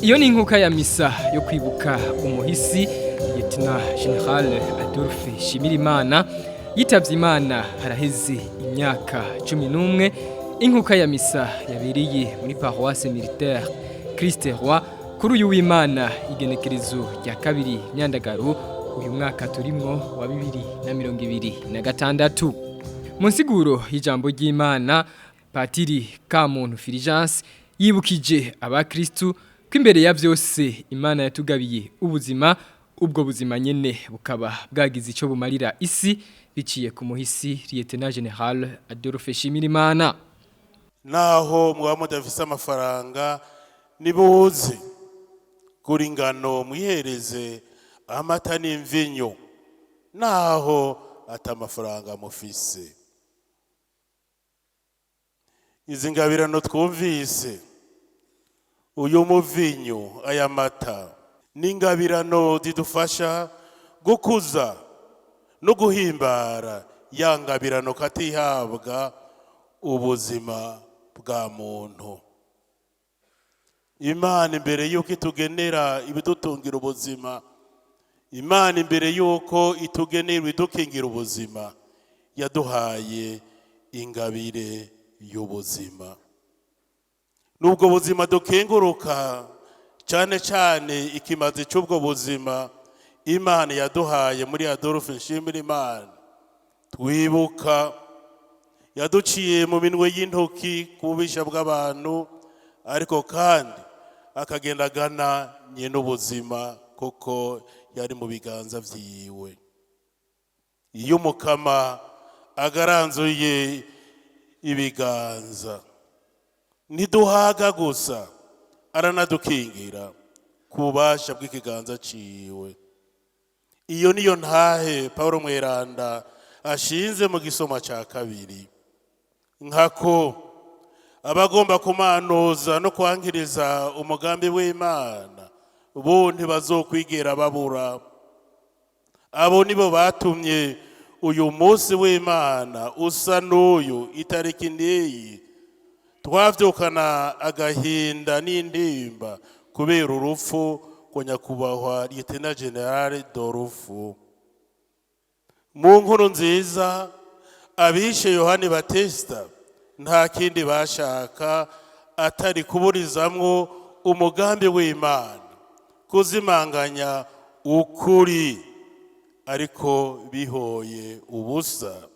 Iyo ni inkuka ya misa yo kwibuka umuhisi Lieutenant General Adolphe Shimirimana yitavye Imana haraheze imyaka 11. Inkuka ya misa yabereye muri paroisse militaire Christ Roi kuri uyu w'Imana, igenekerezo rya 2 Myandagaro, uyu mwaka turimwo wa 2026. Mu nsiguro y'ijambo ry'Imana, Patiri Kamuntu Fulgence yibukije abakristu ko imbere ya byose Imana yatugabiye ubuzima, ubwo buzima nyene bukaba bwagize ico bumarira isi biciye ku muhisi Lieutenant General Adolphe Shimirimana. Naho mwaba mudafise amafaranga, nibuze gura ingano mwihereze amata n'imvinyu, naho ata amafaranga mufise. Izi ngabirano twumvise, uyu muvinyu, aya mata, ni ingabirano zidufasha gukuza no guhimbara ya ngabirano katihabwa, ubuzima bwa muntu. Imana imbere y'uko itugenera ibidutungira ubuzima, Imana imbere y'uko itugenera ibidukingira ubuzima, yaduhaye ingabire y'ubuzima. N'ubwo buzima dukenguruka cyane cyane ikimazi cy'ubwo buzima Imana yaduhaye muri Adolphe Nshimirimana twibuka, yaduciye mu minwe y'intoki ku bubisha bw'abantu, ariko kandi akagenda agana nyine ubuzima kuko yari mu biganza vyiwe. Iyo Umukama agaranzuye ibiganza, ntiduhaga gusa, aranadukingira ku bubasha bw'ikiganza ciwe. Iyo niyo ntahe Paul Mweranda ashinze mu gisoma cya kabiri, nkako abagomba kumanuza no kwankiriza umugambi w'Imana bo ntibazokwigera babura. Abo nibo batumye uyu munsi w'Imana usa n'uyu, itariki n'iyi, twavyukana agahinda n'intimba kubera urupfu rwa nyakubahwa Lieutenant General Dorufu. Mu nkuru nziza, abishe Yohani Batista nta kindi bashaka atari kuburizamwo umugambi w'Imana, kuzimanganya ukuri, ariko bihoye ubusa.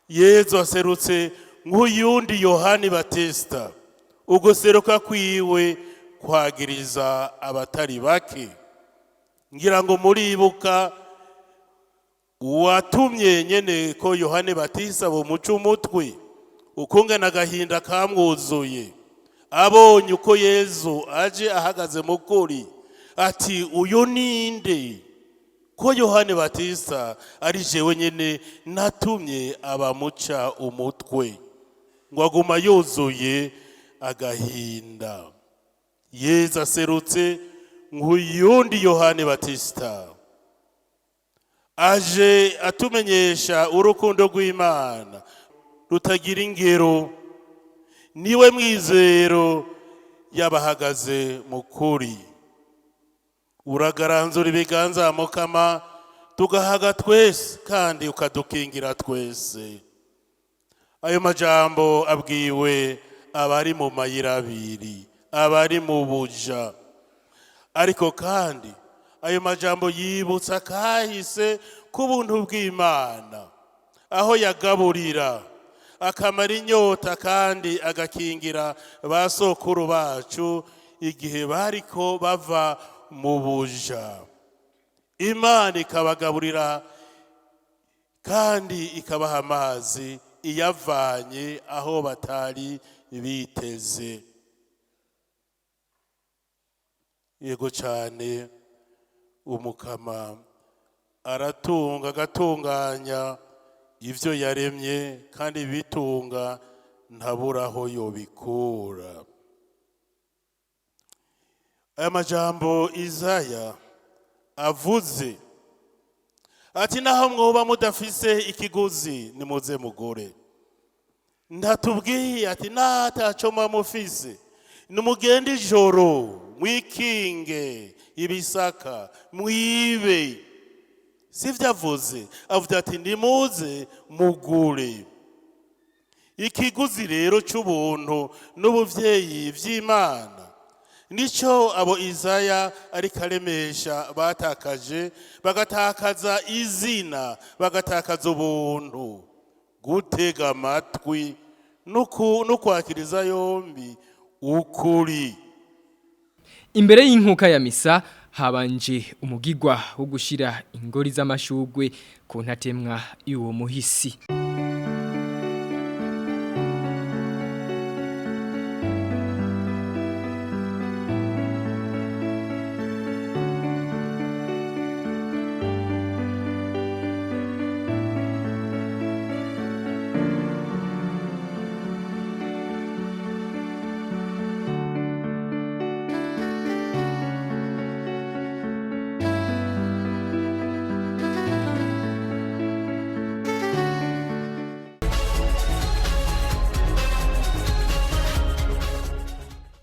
Yezu aserutse nk'uyundi Yohani Batista. Uguseruka kwiwe kwagiriza abatari bake. Ngira ngo muribuka uwatumye nyene ko Yohani Batista bumuca umutwe, ukungena agahinda kamwuzuye abonye uko Yezu aje ahagaze mu kuri, ati: "Uyu ninde, ko Yohani Batista ari jewe nyene natumye abamuca umutwe?" Ngo aguma yuzuye agahinda. Yezu aserutse nk'uyundi Yohani Batista, aje atumenyesha urukundo rw'Imana rutagira ingero. Niwe mwizero y'abahagaze mu kuri. Uragaranzura ibiganza, Mukama, tugahaga twese kandi ukadukingira twese. Ayo majambo abwiwe abari mu mayira abiri, abari mu buja, ariko kandi ayo majambo yibutsa kahise k'ubuntu bw'Imana, aho yagaburira akamara inyota kandi agakingira ba sokuru bacu igihe bariko bava mu buja. Imana ikabagaburira kandi ikabaha amazi iyavanye aho batari biteze. Yego cyane, Umukama aratunga agatunganya ibyo yaremye, kandi bitunga ntabura aho yobikura. Aya majambo Izaya avuze ati: "Naho mwoba mudafise ikiguzi, nimuze mugure," ntatubwiye ati nataco muba mufise nimugende ijoro. Mwikinge ibisaka, mwibe. Sivyo avuze. Avuze ati: "Nimuze mugure." Ikiguzi rero c'ubuntu n'ubuvyeyi vy'Imana nico abo Izaya ariko aremesha batakaje, bagatakaza izina, bagatakaza ubuntu. Gutega amatwi no kwakiriza yombi ukuri. Imbere y'inkuka ya misa habanje umugigwa wo gushira ingori z'amashugwe ku ntatemwa y'uwo muhisi.